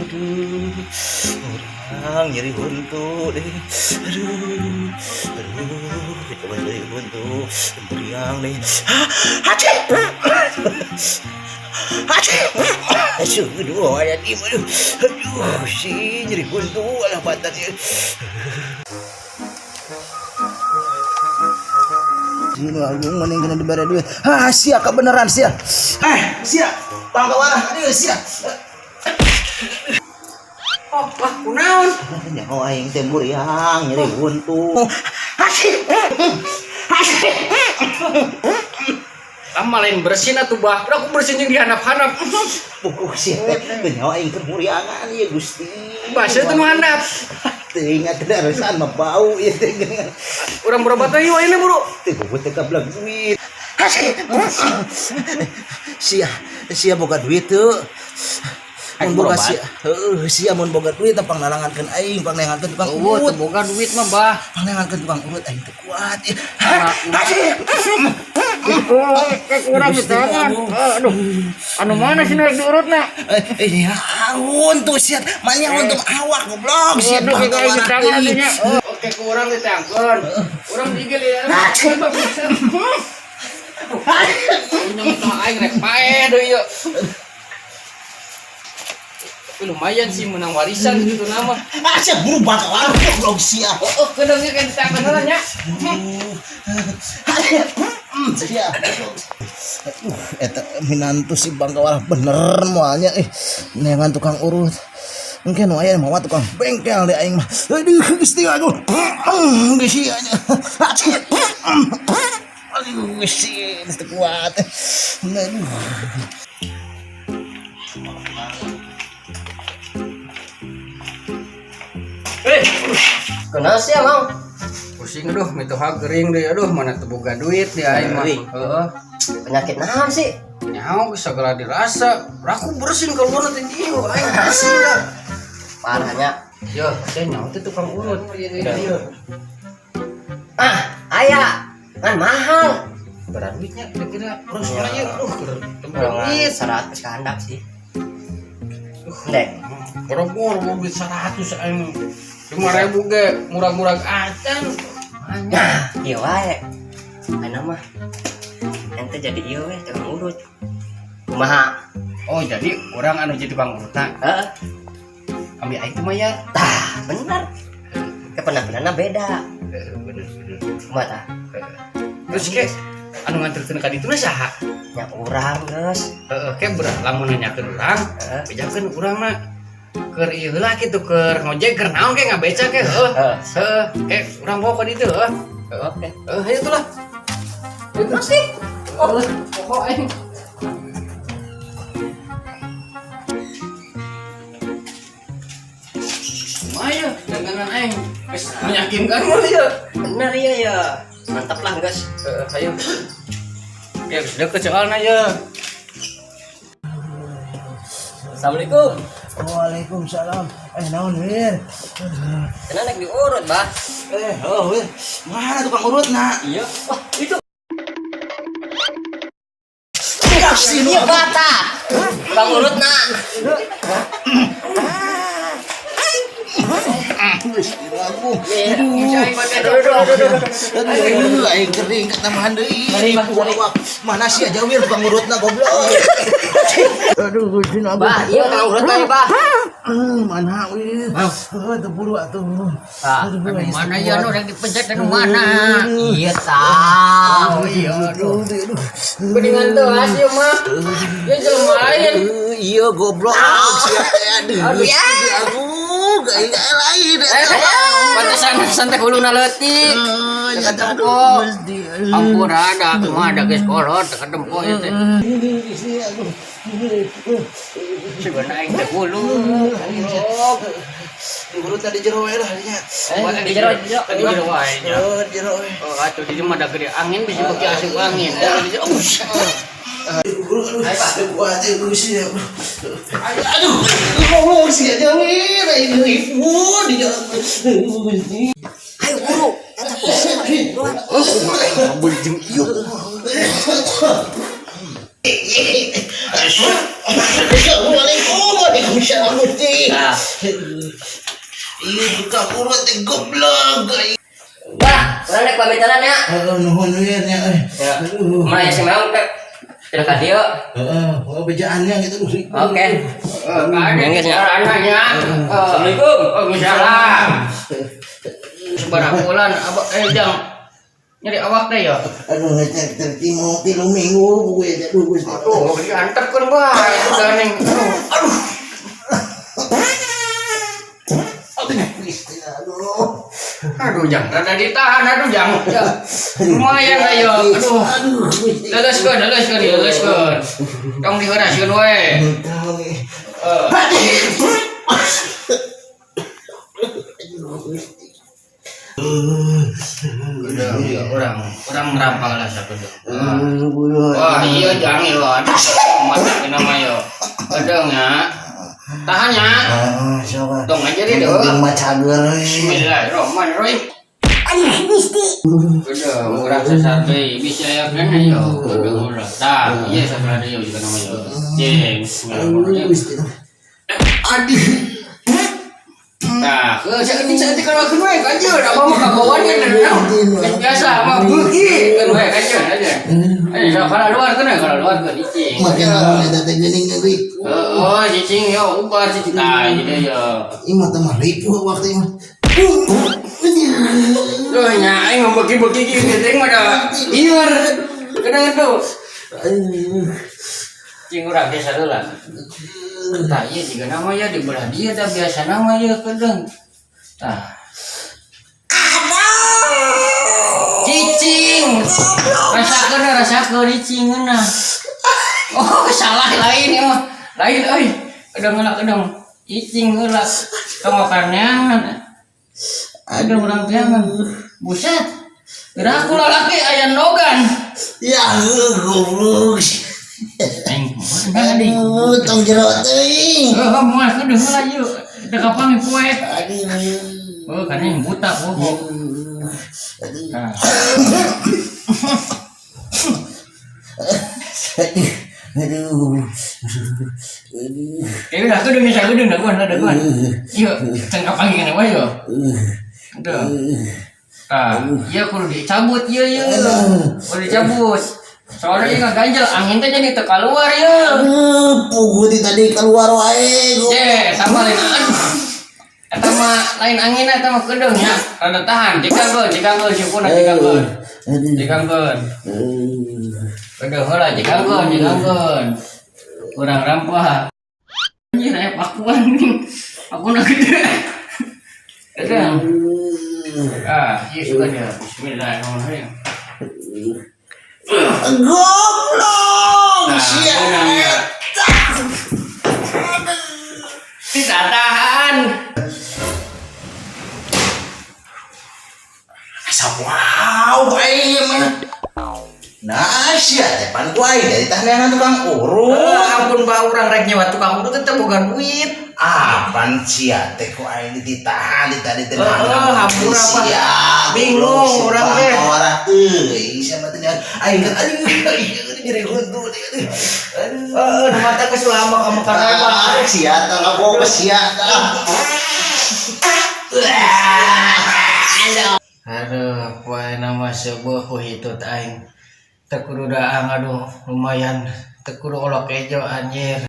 Aduh, urang nyeri huntu deh. Aduh, aduh, coba nyeri huntu, meriang nih. Haci, haci, aduh, aduh, ada di aduh, aduh, si nyeri huntu, alah badannya. Sini agung mana yang kena diberi duit? Ah, sia kebenaran sia. Eh, sia, bangga warah, aduh sia. Oh, wah, kunaon? Nyaho aing teh muriang nyeri huntu. Lama lain bersin atuh bah. Udah aku bersin jeung dihandap-handap. Puguh sia teh teu nyaho aing keur muriangan ieu Gusti. Baseuh teh nu handap. Teu ingat teh arusan mah bau ieu teh geuningan. Urang berobat teh yuk ayeuna buru. Teu puguh teh kablak duit. Sia, sia boga duit teu. Mun boga sia, heueuh sia mun boga duit teh pangnalangankeun aing, pangneangankeun tukang Eueuh, urut. teu boga duit mah bah. Pangneangankeun tukang urut aing teu kuat. Kurang di tangan. Aduh. Anu mana sih nu rek diurutna? Eh, ya, huntu sia, manya huntu awak goblok sia Aduh, bangga kayak di warah tangan teuing. atuh nya. Oke, kurang ditangkeun. Urang digel ya. Aduh, nyampe aing rek paeh deui ieu. Tapi lumayan sih menang warisan gitu nama. Ah, sia buru bangga warah goblok sia. Oh, kedeungnya kan ditangkeun heula nya. Sia. Eta minantu si bangga warah bener moalnya eh neangan tukang urut. Mungkin nu aya mawa tukang bengkel deh aing mah. Aduh, Gusti aduh. Geus sia nya. Aduh, Gusti, geus teu kuat. Aduh. Eh, Kenapa sih emang? Pusing aduh, mitoha gering deui aduh, mana teu boga duit di aing mah. Gering. Heeh. Penyakit naon sih? Nyaho geus segala dirasa. Raku bersin keluar teh ieu aing bersin dah. Parahnya. Yo, saya nyaho teh tukang urut. Iya. Ah, aya. Kan mahal. Berat duitnya kira-kira terus mana ieu? Aduh, teu boga Golongan duit. 100 ke handap sih. Dek, Boro-boro mau duit 100 aing. 5.000 ge murah-murah acan. Banyak. Nah, ieu wae. Ayeuna mah ente jadi ieu we tukang urut. Kumaha? Oh, jadi orang anu jadi tukang urutna. Heeh. Ambil aing teh mayar. Tah, bener. Kepenampilanna beda. Heeh, bener bener. Kumaha tah? Terus ke anu nganterkeun ka ditu saha? Nya urang geus. Heeh, ke berat lamun nanyakeun urang, Heeh. bejakeun urang mah keur ieu heula kitu keur ngojek keur naon ke ngabeca ke heuh. Heeh. Heeh, ke urang bawa ka ditu heuh. Heeh. Oke. Heeh, hayu tuh lah. Itu sih. Oh, pokok aing. Lumayan, dagangan aing. Geus meyakinkan mah ieu. Bener iya ya. Mantap lah geus. Heeh, hayu. Ya geus deket soalna ye. Assalamualaikum. Waalaikumsalam. Eh, naon Wir? Cenah naik diurut, Bah. Eh, oh Wir. Mana tukang urut nak? Iya. Wah, itu Sini iya bata. Tukang urut nak. Aduh, aing kering ketambahan deui. Mana sih aja Wir tukang urutna goblok. Aduh, Gusti Agung. Bah, iya tukang urut mah, Bah. Mana Wir? Oh, teu buru atuh. Ah, Aduh, Anu aing mana teu ya kuat. nu rek dipencet anu mana? Iya tah. Oh iya aduh. Aduh, aduh. Beningan teu ieu mah. Ya jelema lain. Iya goblok sia teh aduh. Aduh. Gusti Agung, aing lain Eh, pantesan santai huluna leutik. Eh, Teu aduh, katempo. Gusti. Ampura ada aku mah ada geus kolot teu katempo ieu teh. Gusti Agung. Sebenarnya aing teh hulu. Goblok. Urut tadi jero we lah nya. Eh, di jero, di jero. Di jero wae nya. Oh, di jero we. Oh, atuh di mah da gede angin bisa beuki asup angin. Oh, di jero. Aduh, aduh, aduh, kuat Gusti. Aduh, ngomong sih aja wir, aing ribu di jalan. Gusti. Ayo buru. Eta kumaha? Oh, kumaha aing mabul jeung ieu. Assalamualaikum. Waalaikumsalam Gusti. Nah. Iya, tukang urut teh goblok. Bah, urang rek pamitanan ya. Heeh, nuhun we nya euy. Ya. Aduh. Mana si Meong teh? Tidak ka dieu. Heeh, oh bejaannya gitu. Oke. Yang ya. anaknya. Assalamualaikum. Waalaikumsalam. Sabaraha bulan abah jang nyeri awak teh ya. Aduh, ngecek tertimu 3 minggu gue ya, aduh Gusti. Aduh, diantarkeun bae itu gandeng. Aduh. Aduh, Gusti, aduh. Aduh, jang rada ditahan aduh jang. Ya. Lumayan ayo. Aduh. Aduh, Gusti. Legeskeun, legeskeun, legeskeun. Tong diheuraskeun we. Tahu nih. Eh, Aduh, Gusti. udah, ya, orang orang merampal lah sakedeung. Aduh, Wah, iya jang ya. Aduh, mata kena mah yo. Kedeung ya. Tahan ya. Ah, siapa? Tong aja deh, Yang deh. penting mah cager. Bismillahirrahmanirrahim. Aduh, Gusti. Udah, urang sesat deui bisa ya kan yo. Udah, udah. Tah, iya sabelah deui juga nama yo. Jeng, Aduh, bismillahirrahmanirrahim. Gusti. Aduh. Nah, ke saeutik-saeutik kalau we kanjeun, abah mah kabawan kan naon. Geus biasa mah beuki kan we kanjeun aja. Ayo sok kalau luar kan kalau luar kan cicing. Makin naon eta teh geuning euy. Oh, cicing yo ubar cicing tah jadi yo. Ieu mah teh mah ripuh waktu ieu mah. Duh, nya aing mah beuki-beuki kieu teh mah da lieur. Kadang tuh. Aduh. Cing urang teh sareula. Tah ieu jiga nama ya di belah dieu tah biasa nama ya kedeung. Tah. Cicing. Rasakeun rasakeun cicing geunah. Oh, salah lain ieu mah. Lain euy. Kedeung heula kedeung. Cicing heula. Tong makannya. Ada urang teangan. Buset. Geura aku lalaki aya nogan. Ya, goblok. Aing mana deui? Aduh, tong jero teuing. Oh, moal kedeung heula ieu. Teu kapanggih poe. Aduh. Oh, kan yang buta bohong. Aduh. Nah, Aduh. Aduh. Aduh. ya udah aku udah bisa aku udah daguan, daguan. Iya, can kapanggih kana wae yo. Udah. Ah, iya kudu dicabut iya iya. Kudu dicabut. Soalnya dia ganjel, angin teh jadi teu keluar ya. Aduh, pugu ti tadi keluar wae. Ye, eta mah lain aduh. Eta mah lain angin eta mah kedeung nya. Rada tahan, jikangkeun, jikangkeun sukuna jikangkeun. Aduh. Jikangkeun. Kedeung heula jikangkeun, jikangkeun. Kurang rampah. Anjir aya pakuan. Pakuna gede. Kedeung. Ah, iya suka dia. Bismillahirrahmanirrahim. Goblok. Nah, Sia. menang ya. Tidak tahan. Asa wow aing mah. Nah, sia teh pan ku aing dari tah tukang urut. Ampun bah urang rek nyewa tukang urut teh boga duit. Ah, pan sia teh ku aing dititahan di tadi teh. Heeh, hampura, Pak. Bingung urang teh. Warah teuing sia mah teh aing kan aduh aing nyeri huntu aduh. Aduh. Heeh, nu mata geus lama ka Mekah mah. Ah, sia teh ngabok sia teh. Aduh, poe nama sebuah ku hitut aing. Teu kudu daang aduh, lumayan. Teu kudu olok ejo anjir.